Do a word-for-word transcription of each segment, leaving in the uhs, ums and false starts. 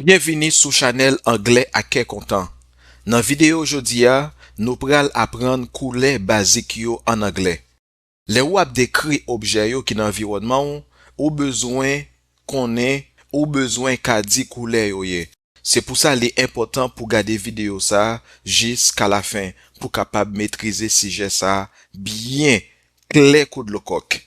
Byenvini sou chanèl Anglè ak kè kontan. Nan videyo jodi a, nou pral aprann koulè bazik yo ann anglè. Lè w ap dekri objè yo ki nan anviwònman w, ou bezwen konnen, ou bezwen ka di koulè yo ye. Se pou sa li enpòtan pou gade videyo sa a jiskalafen pou kapab metrize sijè sa a byen klè kou dlo kòk.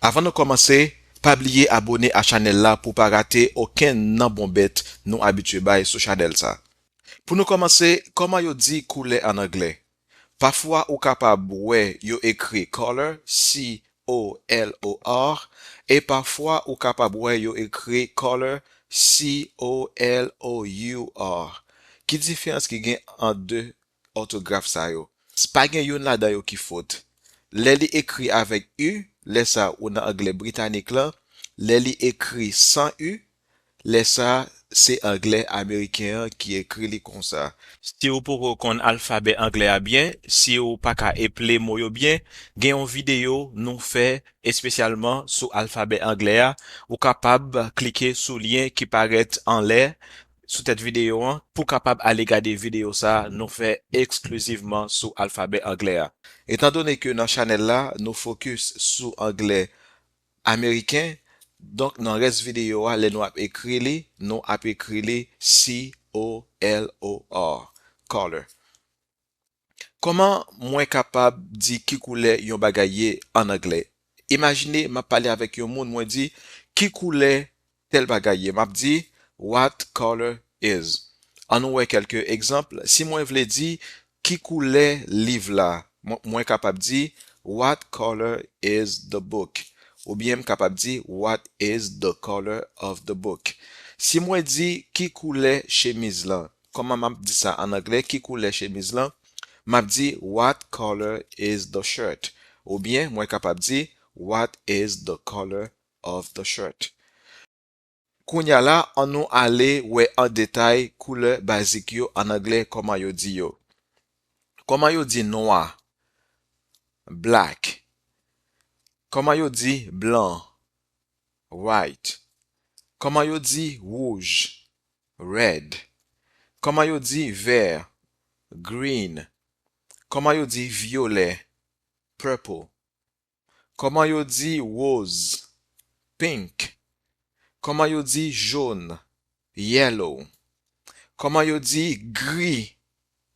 Avan nou kòmanse, pa bliye abòne a chanèl la pou pa rate okenn nan bon bèt nou abitye bay sou chanèl sa. Pou nou kòmanse, kòman yo di koulè ann anglè? Pafwa ou kapab wè yo ekri color, C O L O R, e pafwa ou kapab wè yo ekri color, C O L O U R. Ki diferans ki gen ant de òtograf sa yo? Pa gen youn ladan yo ki fot. Lè li ekri avèk U, lè sa ou nan anglè britanik lan, lè li ekri san U, lè sa se anglè ameriken an ki ekri li konsa. Si w poko konn alfabè anglè a byen, si w pa ka eple mo yo byen, gen yon videyo nou fè espesyalman sou alfabè anglè a. Ou kapab klike sou lyen ki parèt anlè sou tèt videyo an pou kapab ale gade videyo sa a nou fè eksklizivman sou alfabè anglè a. Etandone ke nan chanèl la, nou fokis sou anglè ameriken, donk nan rès videyo a, lè nou ap ekri li, nou ap ekri li C O L O R, color. Kòman mwen kapab di ki koulè yon bagay ye ann anglè? Imajine m ap pale avèk yon moun, mwen di, "Ki koulè tèl bagay ye?" M ap di, "What color is?" Ann nou wè kèlke egzanp. Si mwen vle di, "Ki koulè liv la?" Mwen, mwen kapab di, "What color is the book?" Oubyen m kapab di, "What is the color of the book?" Si mwen di, "Ki koulè chemiz lan?" Kòman m ap di sa ann anglè? "Ki koulè chemiz lan?" M ap di, "What color is the shirt?" Oubyen mwen kapab di, "What is the color of the shirt?" Kounye a la, ann nou ale wè an detay koulè bazik yo ann anglè, kòman yo di yo. Kòman yo di nwa? Black. Kòman yo di blan? White. Kòman yo di wouj? Red. Kòman yo di vè? Green. Kòman yo di vyolè? Purple. Kòman yo di woz? Pink. Kòman yo di jòn? Yellow. Kòman yo di gri?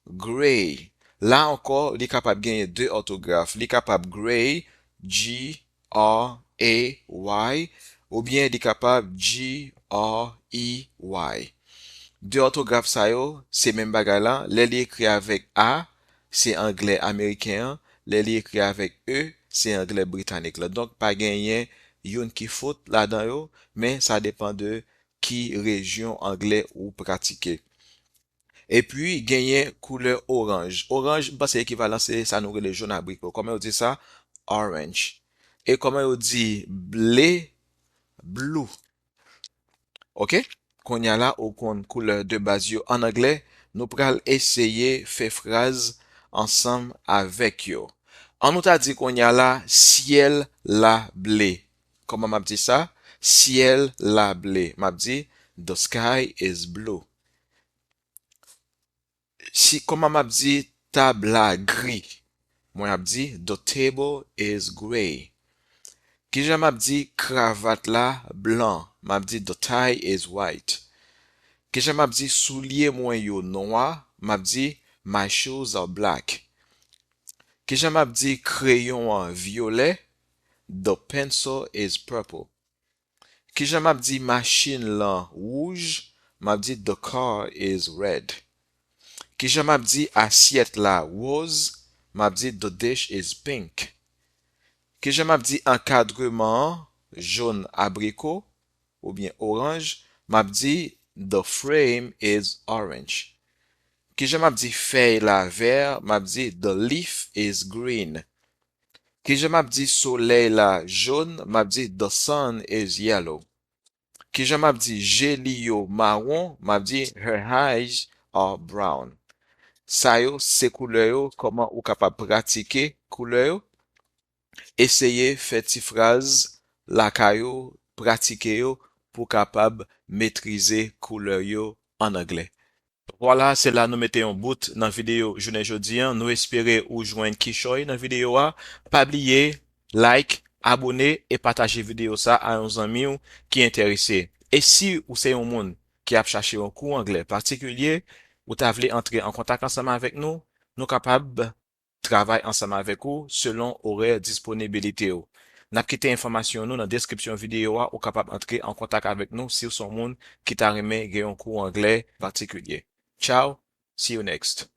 Gray. La ankò, li kapab genyen de òtograf. Li kapab gray, G R A Y, oubyen li kapab G R E Y. De òtograf sa yo, se menm bagay la. Lè li ekri avèk A, se anglè ameriken an. Lè li ekri avèk E, se anglè britanik la. Donk, pa genyen youn ki fot ladan yo, men sa depann de ki rejyon anglè ou pratike. Epi, genyen koulè oranj. Oranj, m panse ekivalan se sa nou rele jòn abriko. Kòman yo di sa? Orange. E kòman yo di ble? Blue. Oke? Kounye a la, ou konn koulè de baz yo ann anglè, nou pral eseye fè fraz ansanm avèk yo. Ann nou ta di kounye a la, syèl la ble. Kòman m ap di sa? Syèl la ble. M ap di, "The sky is blue." Si, kòman m ap di tab la gri? Mwen ap di, "The table is gray." Kijan m ap di kravat la blan? M ap di, "The tie is white." Kijan m ap di soulye mwen yo nwa? M ap di, "My shoes are black." Kijan m ap di kreyon an vyolè? "The pencil is purple." Kijan m ap di machin lan wouj? M ap di, "The car is red." Kijan m ap di asyèt la woz? M ap di, "The dish is pink." Kijan m ap di ankadreman an jòn abriko oubyen oranj? M ap di, "The frame is orange." Kijan m ap di fèy la vè? M ap di, "The leaf is green." Kijan m ap di solèy la jòn? M ap di, "The sun is yellow." Kijan m ap di je li yo mawon? M ap di, "Her eyes are brown." Sa yo se koulè yo, kòman ou kapab pratike koulè yo? Eseye fè ti fraz lakay ou, pratike yo pou w kapab metrize koulè yo an anglè. Vwala, se la nou mete yon bout nan videyo jounen jodi an. Nou espere ou jwenn kichòy nan videyo a. Pa bliye, like, abone e pataje videyo sa a yon zanmi w ki enterese. E si ou se yon moun ki ap chache yon kou anglè patikilye, ou ta vle antre an kontak ansanm avèk nou, nou kapab travay ansanm avèk ou selon orè disponibilite w. N ap kite enfòmasyon nou nan deskripsyon videyo a, ou kapab antre an kontak avèk nou si w se yon moun ki ta renmen gen yon kou anglè patikilye. Ciao, see you next.